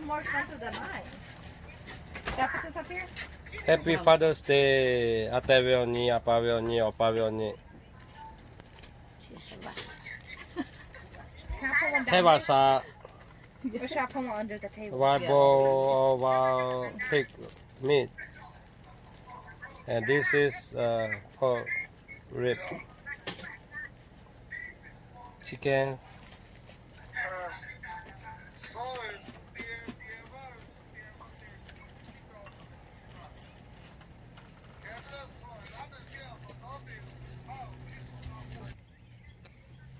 More expensive than mine. Can I put this up here? Happy Father's Day. A teh ve awˬ nyi, a pa ve awˬ nyi, awˬ pa ve awˬ nyi. Can I put one down there? Or should I put one under the table? Wild boar, wild pig meat. And this is uh, pork rib. Chicken.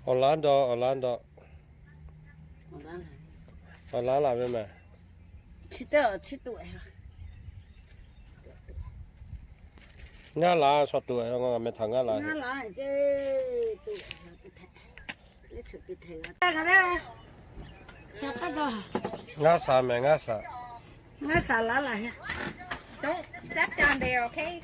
Awˬ laˉ dawˇ, awˬ laˉ dawˇ. Awˬ laˉ laˬ ve mehˍ. Ngaˇ laˬ shaw tuˬ, ngaˬ meh htaꞈ ngaˇ laˬ. Ngaˇ shaˍ mehˍ, ngaˇ shaˍ. Ngaˇ shaˍ laˬ laˬ. Don't step down there, okay?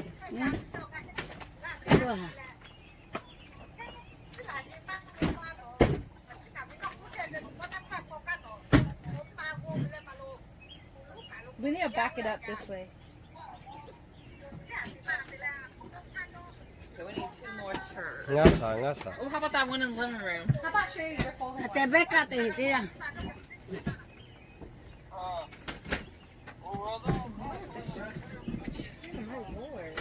We need to back it up this way. Okay, we need two more chairs. Ngaˇ shaˍ, ngaˇ shaˍ. Oh, how about that one in the living room? How about show you your folding one? Oh my Lord.